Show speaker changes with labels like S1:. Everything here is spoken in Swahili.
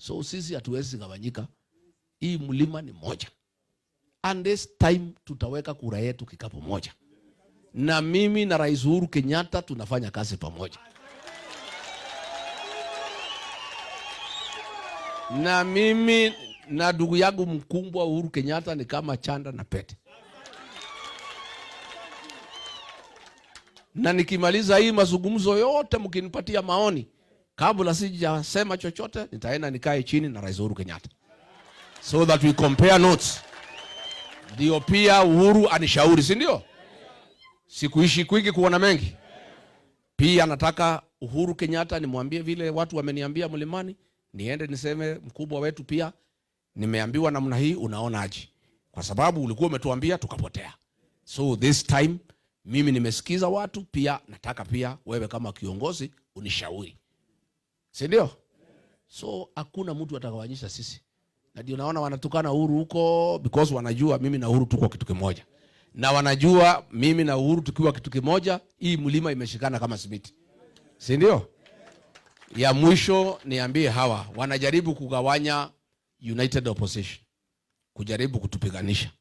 S1: So sisi hatuwezi gawanyika, hii mlima ni moja, and this time tutaweka kura yetu kikapu moja, na mimi na Rais Uhuru Kenyatta tunafanya kazi pamoja, na mimi na ndugu yangu mkubwa Uhuru Kenyatta ni kama chanda na pete. Na nikimaliza hii mazungumzo yote, mkinipatia maoni, kabla sijasema chochote, nitaenda nikae chini na Rais Uhuru Kenyatta so that we compare notes, ndio pia Uhuru anishauri, si ndio? Sikuishi kwingi kuona mengi. Pia nataka Uhuru Kenyatta nimwambie vile watu wameniambia mlimani, niende niseme mkubwa wetu pia nimeambiwa namna hii, unaonaje? Kwa sababu ulikuwa umetuambia tukapotea. So this time mimi nimesikiza watu pia, nataka pia wewe kama kiongozi unishauri, si ndio? So hakuna mtu atakawanyisha sisi, na ndio naona wanatukana Uhuru huko because wanajua mimi na Uhuru tuko kitu kimoja, na wanajua mimi na Uhuru tukiwa kitu kimoja, hii mlima imeshikana kama simiti, si ndio? Ya mwisho niambie, hawa wanajaribu kugawanya United Opposition, kujaribu kutupiganisha.